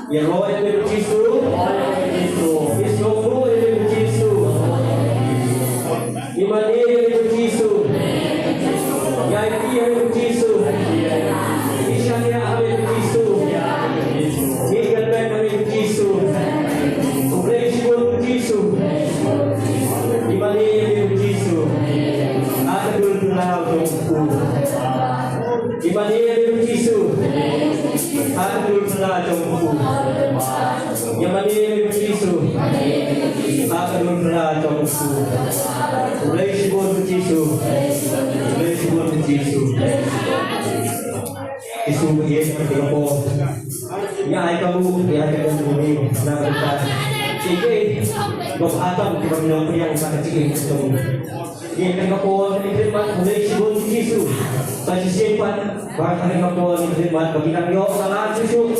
Ïaroh ïa u Jisu. Ïa u Jisu. Ïa u Jisu. Ïa u Jisu. Ïa u Jisu. Ïa u Jisu. Ïa u Jisu. U Blei shibun u Jisu. Ïa u Jisu. Ïa u Jisu. Ïa u Jisu. Ïa u Jisu. U Blei shibun u Jisu. U Blei shibun u Jisu. Jisu ba ïeit ha kane ka por. Ïa ai ka ruh, ïa ai ka ruh ni na ka ta. Ïa ki ba atam ki ba nang priang sa ka jingim jong. Ïa kane ka por ngi khidmat U Blei shibun Jisu. Sa shisien pat ba kane ka por ngi khidmat ba ngi dang ïoh ka lad shuh shuh.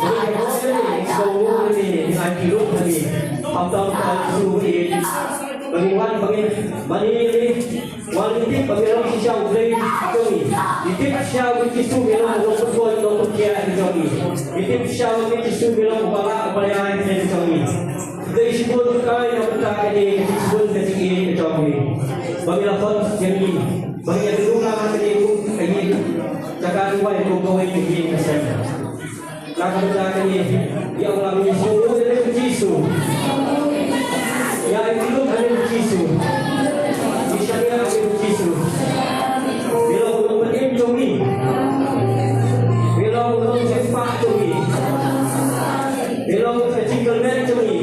Ba ngi ïoh ïa ngi, ngi sngewthuh ïa ngi, ngi ai ki ruh ïa ngi. Khamtam ka Jisu ïa ngi. Ba ngi wan ba ngi mane ïa ngi. Wan ngi tip ba ngi long shisha U Blei jong ngi. Ngi tip shisha U Blei Jisu ngi long, long pynbor, long pynkiah jong ngi. Ngi tip shisha U Blei Jisu ngi long uba lah uba ïai jong ngi. Dei shibun kai na bynta kane ka jingshibun ka jingïeit ka jong me. Ba me la khot ïa ngi ba ngin ïa kynduh lang ha kane ka ïing jaka duwai kum kawei ka ïing ka sem. Na ka bynta kane ïa u la me sngewthuh ïa u Jisu. Ïa u kylluid ïa u Jisu. Ïa shaniah ïa u Jisu. Me long u nongpynim jong ngi. Me long u nongshemphang jong ngi. Me long ka jingkyrmen jong ngi.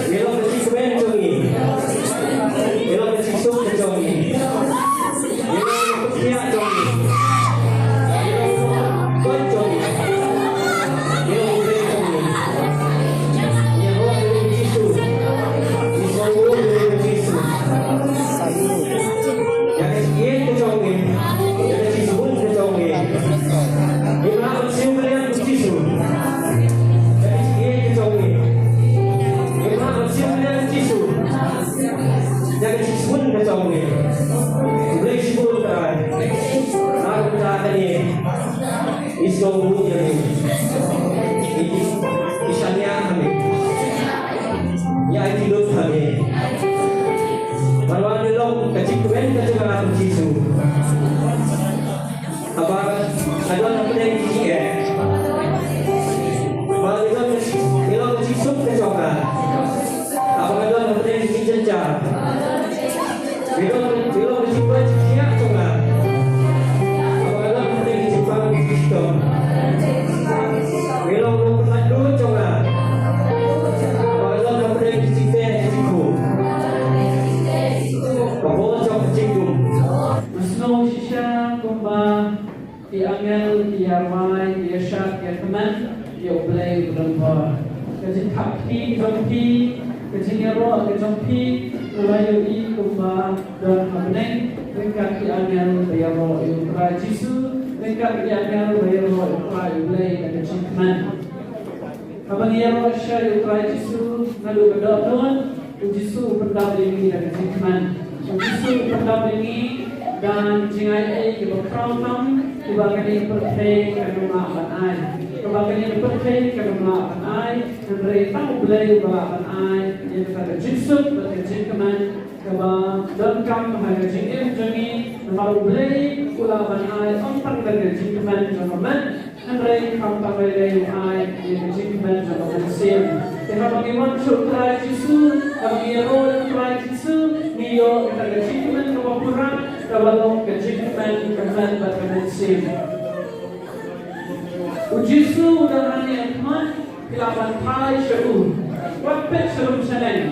Me long ka jingkmen jong ngi. Me long ka jingsuk ka jong ngi. Me long ka pynkiah jong ngi. Me long ka pynkiah jong ngi. Me long ka pynkiah jong ngi. Ïaroh ïa u Jisu. Ïaroh ïa u Jisu. Ïa ka jingïeit ka jong ngi. Ïa ka jingshibun ka jong ngi. Ngim lah ban siew kylliang u Jisu. Ïa ka jingïeit ka jong ngi. Ngim lah ban siew kylliang u Jisu. Ïa ka jingshibun ka jong ngi. U Blei shibun ka ai. Nga ruh nga kane. Ngi sngewthuh ïa ngi. Ngi, ngi shaniah ha ngi. Ngi ai ki lut ha ngi. Ban wan ïalong ka jingkmen ka jong nga u Jisu. Haba nga don hapdeng ki jingeh. Haba nga don ka jing, ïalong ka jingsuk ka jong nga. Haba nga don hapdeng ki jingjynjar. Ïalong, ïalong ka jingpang jingkhiah jong nga. Haba nga don hapdeng ki jingpang ki jingshitom. Ïalong ka jingpang jong nga. Haba nga don hapdeng ki jingteh ki jingkhuh. Ka bor jong ka jingdum. Nga sngew shisha kumba ki angel ki ïarwai, ki ïashad, ki ïakmen ïa U Blei uba donbor. Ka jingthap kti ka jong phi, ka jingïaroh ka jong phi, nga la ïohi kumba don ha bneng ryngkat ki angel ba ïaroh ïa U Trai Jisu, ryngkat ki angel ba ïaroh ïa U Trai U Blei da ka jingkmen. Haba ngi ïaroh sha ïa U Trai Jisu naduh ka dohnud, U Jisu u pyndap ïa ngi da ka jingkmen. U Jisu u pyndap ïa ngi da ka jingai ei kaba khraw tam, kaba kane ka pyrthei kam lah ban ai. Kaba kane ka pyrthei kam lah ban ai, hynrei tang U Blei uba lah ban ai ïa kata ka jingsuk bad ka jingkmen kaba donkam ha ka jingim jong ngi. Namar U Blei u lah ban ai ym tang da ka jingkmen jong ka met, hynrei khamtam lei lei u ai ïa ka jingkmen jong ka mynsiem. Te haba ngi wan sha U Trai Jisu, haba ngi ïaroh ïa U Trai Jisu, ngi ïoh kata ka jingkmen kaba pura, kaba long ka jingkmen ka met bad ka mynsiem. U Jisu u don hangne ha khmat, phi lah ban phai sha u. Wat peit sharum shaneng.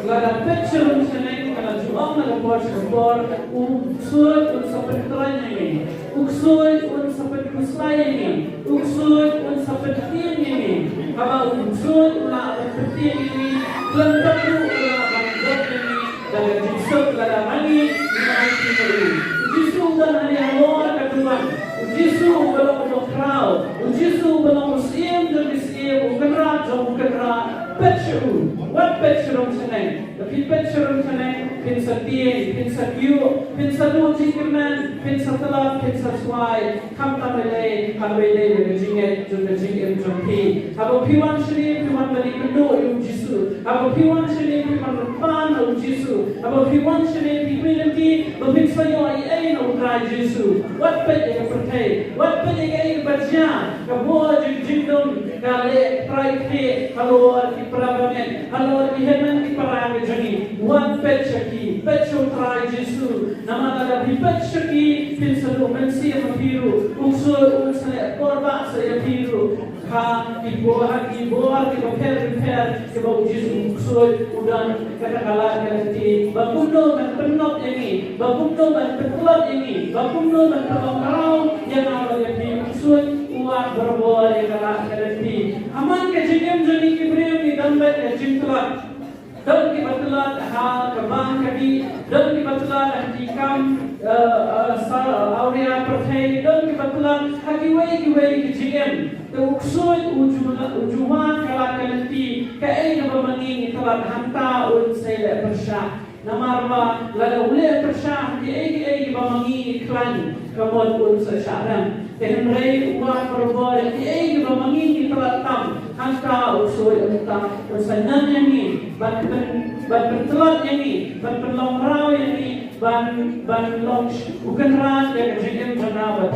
Lada peit sharum shaneng, ka la ju ong na ka por sha ka por, u ksuid un sa pynkhreh ïa ngi. U ksuid un sa pynkhuslai ïa ngi. U ksuid un sa pynthied ïa ngi. Haba u ksuid u lah ban pynthied ïa ngi, khlem da ruh u lah ban jop ïa ngi da ka jingsuk lada ma ngi ngim ai kti ïa u. U Jisu u don hangne halor ka duwan. U Jisu uba long u bakhraw. U Jisu uba long u Syiem jong ki syiem, u Kynrad jong ki kynrad. Peit sha u. Wat peit sharum shaneng. Peit sharum shaneng, phin sa tieng, phin sa kyiuh, phin sa duh jingkyrmen, phin sa tlot, phin sa swai. Khamtam lei lei, haba ïadei bad ka jingngeit jong ka jingim jong phi. Haba phi wan shane, phi wan ban ïakynduh ïa u Jisu. Haba phi wan shane, phi wan ban pan ïa u Jisu. Haba phi wan shane, phi peit lynti ba phin sa ïoh ei ei na u Trai Jisu. Wat peit ïa ka pyrthei, wat peit ïa kaei kaba jia, ka bor jong ka jingdum, ka leh trai kti halor ki para bangeit, halor ki hynmen ki para ka jong ngi. Wat peit sha ki, peit sha u Trai Jisu. Namar lada phi peit sha ki, phin sa duh mynsiem ma phi ruh. U ksuid un sa leh porbah sa ïa phi ruh. Ha ki bor, ha ki bor kiba pher pher kiba u Jisu u ksuid u don kata ka lad ka lynti ba kumno ban pynlong ïa ngi, ba kumno ban pyntlot ïa ngi, ba kumno ban pynlong mraw ïa nga bad ïa phi. U ksuid u wad barabor ïa ka lad ka lynti. Ha man ka jingim jong ngi ki briew ngi don bad ka jingtlot. Don kiba tlot ha ka bank ka dih, don kiba tlot ha ki kam, eh, eh, sa awria pyrthei, don kiba tlot ha kiwei kiwei ki jingim. Te u ksuid u ju la, u ju wad ka lad ka lynti, kaei kaba ma ngi ngi tlot hangta un sa ïaleh pyrshah. Namar ba lada u leh pyrshah ha kiei kiei kiba ma ngi ngi khlaiñ, ka mut un sa shah rem. Te hynrei u wad barabor ïa kiei kiba ma ngi ngi tlot tam, hangta u ksuid un sa, un sa ñion ïa ngi ban pyn, ban pyntlot ïa ngi, ban pynlong mraw ïa ngi, ban, ban long u kynrad ïa ka jingim jong nga bad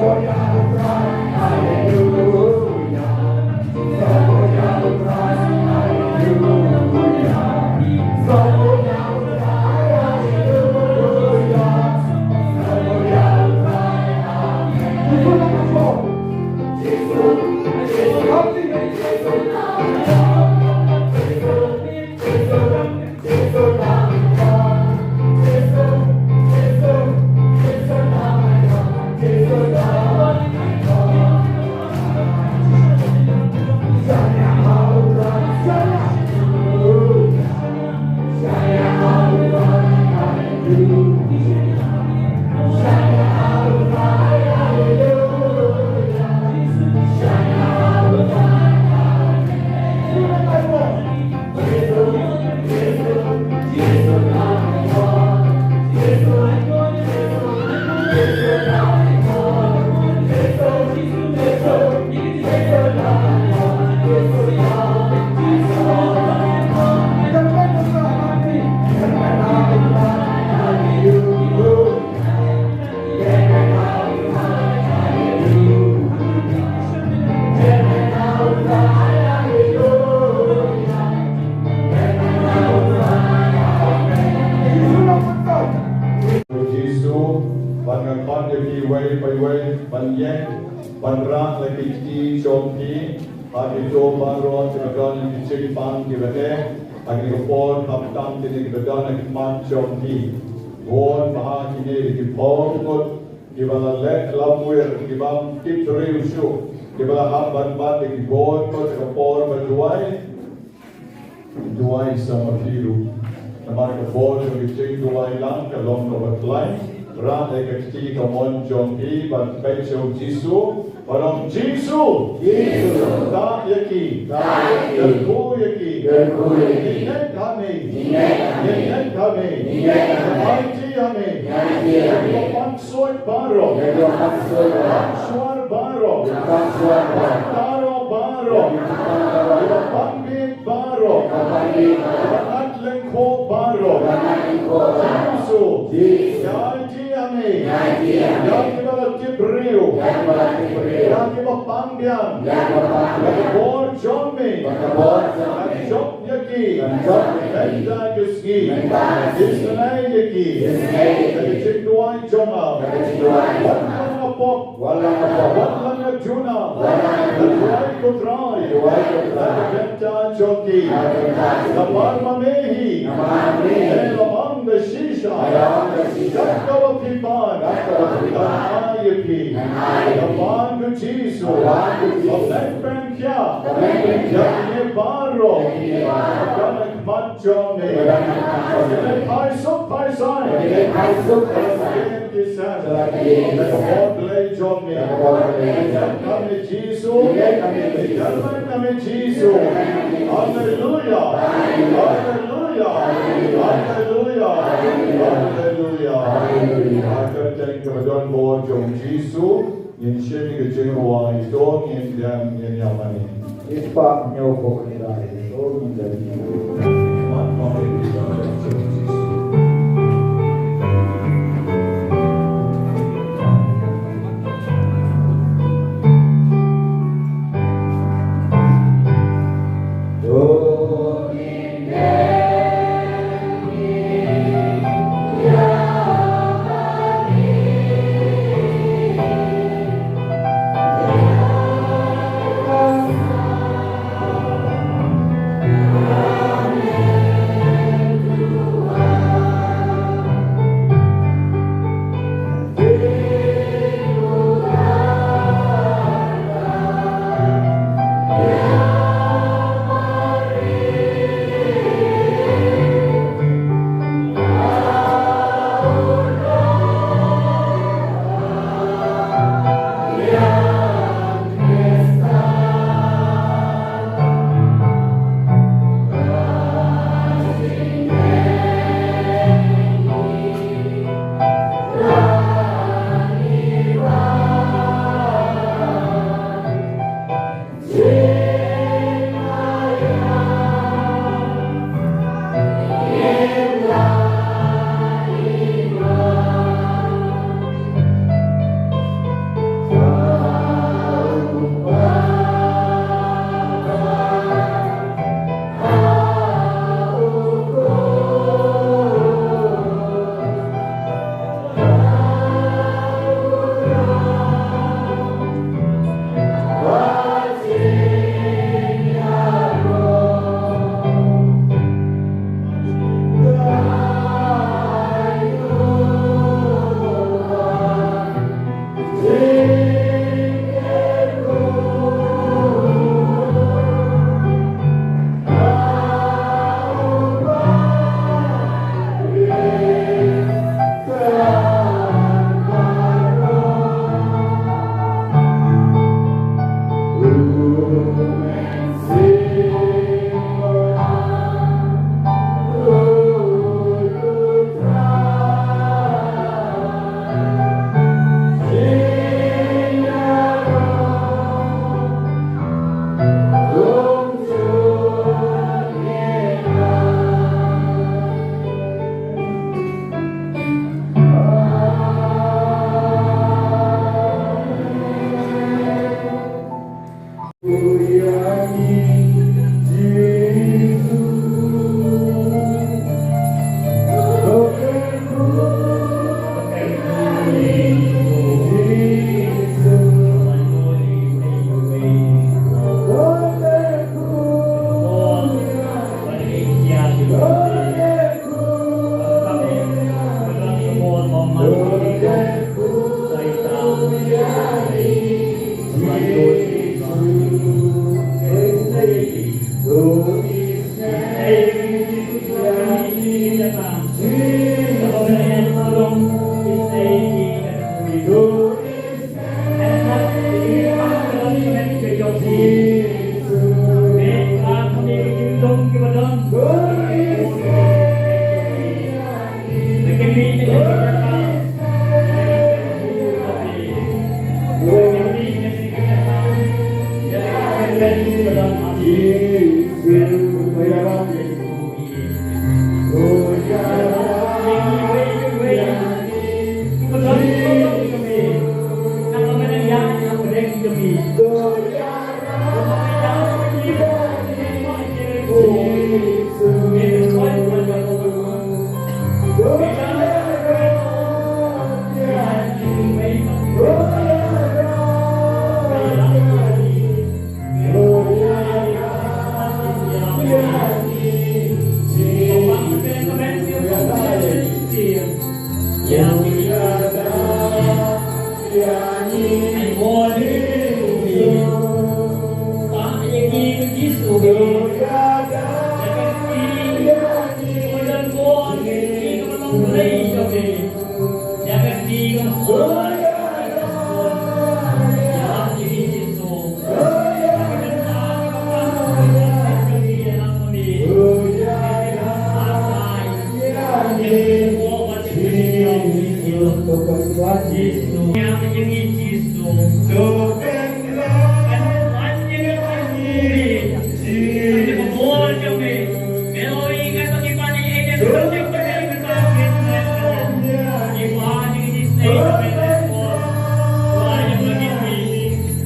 Jisu, ban nga khot ïa phi iwei pa iwei ban ïeng, ban rah la ki kti jong phi ha kito baroh kiba don ki jingpang kiba eh ha kine ki por, khamtam kine kiba don ha khmat jong phi. Bun bah kine ki pawkut kiba la leh lamwir, ki bym tip briew shuh, kiba la hap ban bat ïa ki bor kot ha ka por ba duwai. Duwai sa ma phi ruh. Namar ka bor jong ka jingduwai lang ka long kaba khlaiñ. Rah ïa ka kti kamon jong phi bad peit sha u Jisu. Bad ong, Jisu. Jisu. Tap ïa ki. Tap ïa ki. Kyrkhu ïa ki. Kyrkhu ïa ki. Ngi ngeit ha me. Ngi ngeit ha me. Ngi ngeit ha me. Ngi ngeit ha me. Ngi ngeit ha me. Ïa kiba pang ksuid baroh. Ïa kiba pang ksuid baroh. Pang shuwa baroh. Pang shuwa baroh. Taro baroh. Pang taro. Ïa kiba pang bieit baroh. Pang bieit baroh. Ïa kiba ngat lyngkhuh baroh. Ïa kiba ngat lyngkhuh baroh. Jisu. Jisu. Ïa Ïa kiba la tip briew. Ïa kiba la tip briew. Ïa kiba pang biang. Ïa kiba pang biang. Ïa ka bor jong me. Ïa ka bor jong me. Ngan jop ïa ki. Ngan jop ïa ki. Mynta ka sngi. Mynta ka sngi. Isynei ïa ki. Isynei ïa ki. Da ka jingduwai jong nga. Da ka jingduwai jong nga. Wat la nga pop. Wat la nga pop. Wat la nga juna. Wat la nga juna. Duwai ko Trai. Duwai ko Trai. Da ka bynta jong ki. Da ka bynta jong ki. Namar ma me hi. Namar ma me hi. Me la ong da shisha. Me la ong da shisha. Kat kaba phi pan. Kat kaba phi pan. Ngan ai ïa phi. Ngan ai ïa phi. Ka ban u Jisu. Ka ban u Jisu. Ba meng pynkhia. Ba meng pynkhia. Ïa kine baroh. Ïa kine baroh. Ba don ha khmat jong me. Ba don ha khmat jong me. Ba ki dei phai suk phai saiñ. Ba ki dei phai suk phai saiñ. Ki saiñ. Ba ki dei. Ïa ka bor Blei jong me. Ïa ka bor Blei jong me. Ïa ka bor Blei jong me. Jisu. Ïa ka bor Blei jong me. Ïa ka bor Blei jong me. Haleluya. Haleluya. Haleluya. Haleluya. Haleluya. Kyrteng kaba don bor jong Jisu, ngin shim ïa ka jingrwai, to ngin ïa, ngin ïa mane. Ïa pa ñiew ko ni lai, to ngin ïa. Jisu. Ïa ka jingim Jisu. Kan wan ïa ka jingim. Kan ka bor jong me. Me oi ka to ki pan ïa ka jingim. Ki pan ïa ka jingim. Ki pan ïa ka jingim. Ki pan ïa ka jingim.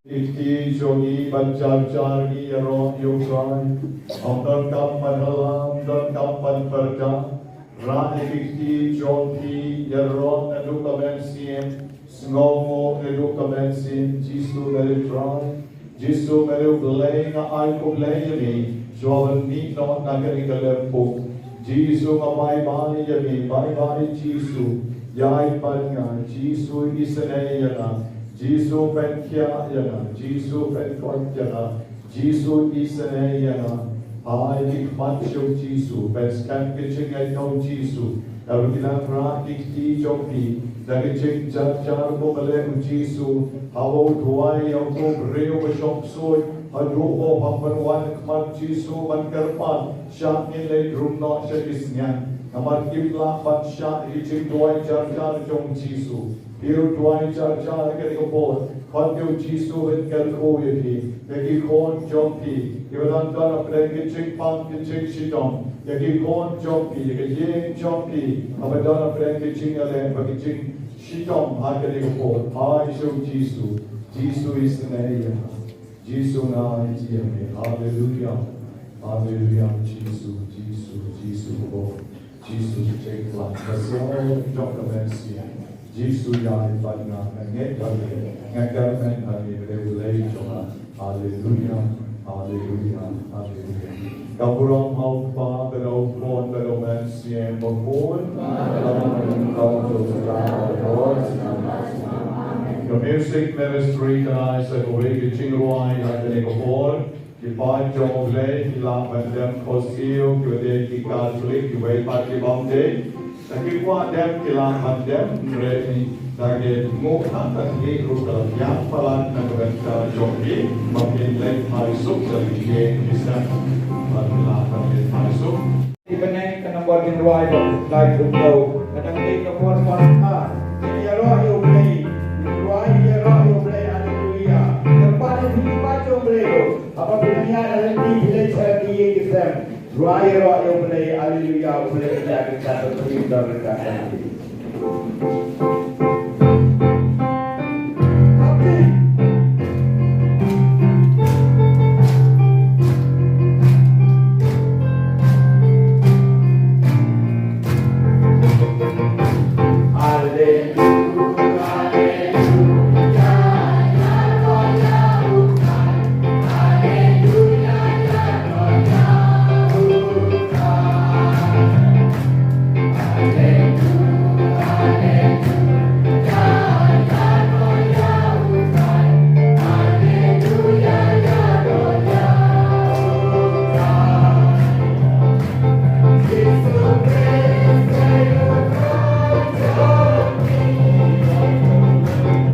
Ki kti jong ngi ban jar jar ngi ïaroh ïa u Trai. Ym donkam ban ïalam, ym donkam ban pyrta. Rah ïa ki kti jong phi, ïaroh naduh ka mynsiem, sngewnguh naduh ka mynsiem, Jisu me u Trai. Jisu me u Blei, nga ai khublei ïa me, shuwa ban mih noh na kane ka lympung. Jisu nga bye bye ïa me, bye bye Jisu. Ïaid bad nga, Jisu isynei ïa nga. Jisu pynkhiah ïa nga, Jisu pynkoit ïa nga. Jisu isynei ïa nga. Ai ki khmat sha u Jisu, pynskhem ka jingïaid na u Jisu. Haba phi nang rah ki kti jong phi da ka jingjar jar kumba leh u Jisu, haba u duwai ïa uto u briew ba shong ksuid haduh ba u hap ban wan ha khmat Jisu ban kyrpad, shah ngin leit rung noh sha ki sniang. Namar kim lah ban shah ïa ki jingduwai jar jar jong u Jisu. Phi ruh duwai jar jar ha kane ka por. Khot ïa u Jisu ban kyrkhu ïa phi, ïa ki khun jong phi, kiba dang don hapdeng ka jingpang ka jingshitom, ïa ki khun jong phi, ïa ka ïing jong phi, kaba don hapdeng ka jingïaleh bad ka jingshitom ha kane ka por. Ai sha u Jisu, Jisu isynei ïa nga. Jisu nga ïa me. Haleluya. Haleluya. Jisu, Jisu, Jisu. Oh, Jisu, take flight. Ka siaw jong ka mynsiem. Jisu ïa i pat nga, nga ngeit ïa me. Nga kyrmen ïa me, me U Blei jong nga. Haleluya. Haleluya. Haleluya. Ka burom ha U Kpa, bad ha U Khun, bad ha U Mynsiem Bakhuid. Ka music ministry tonight, sa kawei ka jingrwai ha kane ka por. Ki paid jong U Blei ki lah ban dem khohsiew, kiba dei ki Katholik, kiwei pat ki bym dei. Lada ki kwah dem ki lah ban dem, hynrei lada ki nguh, tang ka dei ruh ka la biang palat na ka bynta jong ki, ba kin leit phai suk da ki ïing ki sem. Ba ki lah ban leit phai suk. Ki bneng ka nombor jingrwai ba lai phew hynñiew, ka dang dei ka por ba ka. Ïaroh ïa U Blei, jingrwai ïaroh ïa U Blei, haleluya. Kyrpad ïa phi ki paid jong U Blei ruh. Haba phi nang ïaid ha lynti phi leit sha ki ïing ki sem, rwai ïaroh ïa U Blei, haleluya, U Blei u ïa ka kata phi ka kata.